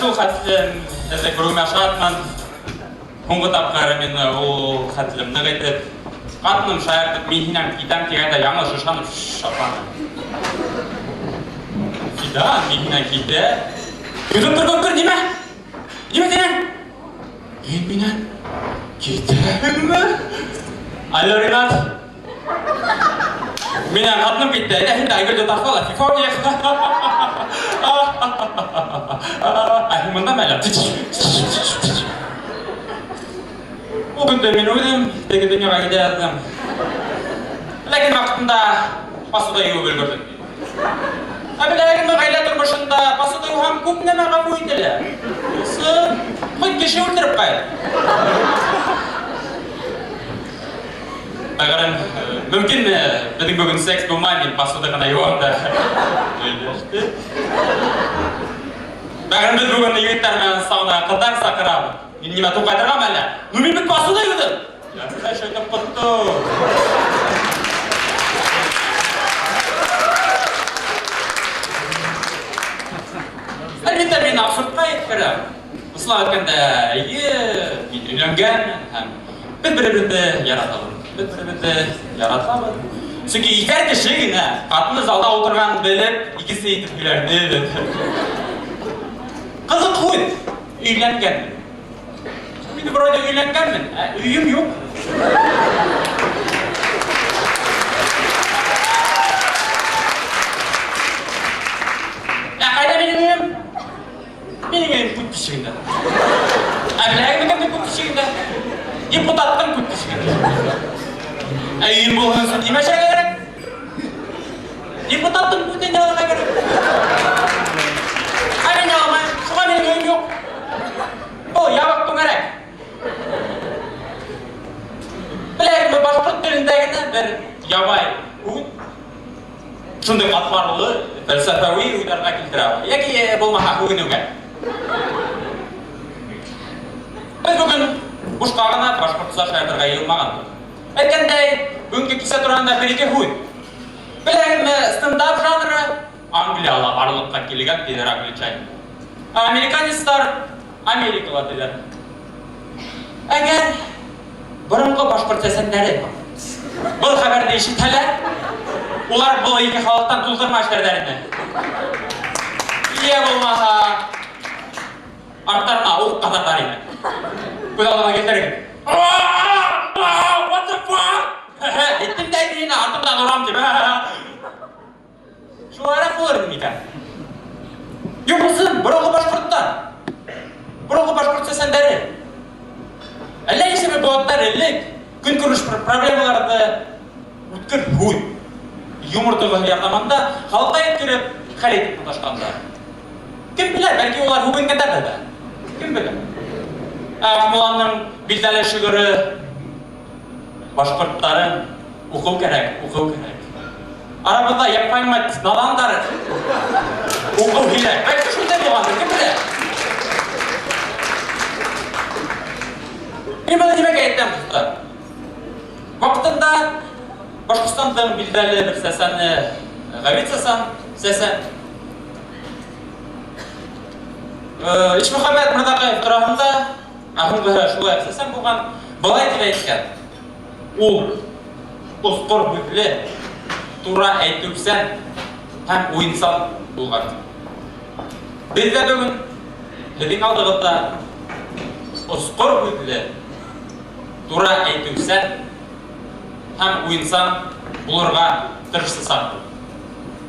шул хәтлем һеҙҙе күреүемә шатмын. Һуңғы тапҡыр мин ул хәтлем ныҡ итеп, ҡатыным шаяртып, мин һинән китәм тигәндә яңылыш ышанып шатландым. Фидан, мин һинән китәм. Йотып торган көр, нимә? Нимә тинең? Һин минән китәһеңме? Алло, Ринат. Минән ҡатыным китте. Әйҙә, һин дә Айгөлдө тартып ал, ФИФА уйнайыҡ. Ә һин бындамы әле? Ул көндө мин үҙем теге донъяға китә яҙҙым. Ләкин ваҡытында посуда йыуып өлгөрҙөм. Ә беләһегеҙме, ғаилә тормошонда посуда юһаң, күп нәмә ғәфү ителә. Юҡсы, хоть кеше үлтереп ҡайт. Бәгырем, мөмкинме, беҙҙең бөгөн секс булмай, мин посуда ғына йыуам да. Һөйләштек. Бәгырем, беҙ бөгөн егеттәр менән саунаға ҡыҙҙар саҡырабыҙ. Мин нимә, туҡайтырғамы әллә? Ну, мин бит посуда юҙым. Ярһай шайтан ҡотто. Әлбиттә, мин абсурдка еткерәм. Ысынлап әйткәндә, әйе, мин өйләнгәнмен һәм беҙ бер-беребеҙҙе яратабыҙ. Беҙ бер-беребеҙҙе яратабыҙ. Сөнки иҫәр кеше генә ҡатыны залда ултырғанын белеп, икесе итеп һөйләнде. Ҡыҙыҡ һүҙ, өйләнгәнмен. Мин вроде өйләнгәнмен, ә өйем юк. Ә ҡайҙа минең өйөм? Минең өйөм күт тишегендә. Ә беләһегеҙме кемдең күт тишегендә? Депутаттың күт тишегендә. Ә өйөм булһын өсөн нимә эшләргә кәрәк? Депутаттың күтен яларға кәрәк. Ә мин яламайым, шуға минең өйөм юк. Был ябыҡ түңәрәк. Беләһегеҙме, башҡорт телендә генә бер ябай һүҙ шундай ҡатмарлы фәлсәфәүи уйҙарға килтерә ала. Йәки булмаһа һүгенеүгә. Беҙ бөгөн бушҡа ғына башҡортса шаяртырға йыйылмағанбыҙ. Әйткәндәй, бөгөнгө кисә тураһында бер-ике һүҙ. Беләһегеҙме, стендап жанры Англияла барлыҡҡа килгән, тиҙәр англичане. Ә американецтар Америкала тиҙәр. Әгәр борынғы башҡорт сәсәндәре был хәбәрҙе ишетһәләр, улар был ике халыҡтан туҙҙырма эшләрҙәр ине. Йә булмаһа, арттарына уҡ ҡаҙарҙар ине. Күҙ алдына килтерегеҙ. What the fuck? Әйттем дә инде һиңә, артымдан урам тип. Шулайрак булыр иде микән? Юк булсын, борынгы башкорттар. Борынгы башкорт сәсәндәре. Әллә ничәмә быуаттар элек көнкүреш проблемаларны үткер һүҙ, юмор тойғоһо ярҙамында халыҡҡа еткереп, хәл итеп маташҡандар. Кем белә, бәлки улар һүгенгәндәрҙер ҙә. Кем белә. Ә Акмулланың билдәле шигыре Башкорттарын уҡыу кәрәк, уҡыу кәрәк. Арабыҙҙа яппаймать надандар уҡыу һирәк. Бәлки шундай булғандыр, кем белә? Мин быны нимәгә әйтәм, дуҫтар? Ваҡытында Башҡортостандың билдәле бер сәсәне Ғәбит Сәсән, Сәсән Ишмөхәммәт Мырҙаҡаев тураһында Ә һуңғыһы шулай уҡ сәсән булган, былай дип әйткән, Ул осҡор һүҙле, тура әйтеүсән һәм уйынсан булган. Беҙ ҙә бөгөн һеҙҙең алдығыҙҙа осҡор һүҙле, тура әйтеүсән һәм уйынсан булырға тырышасаҡбыҙ.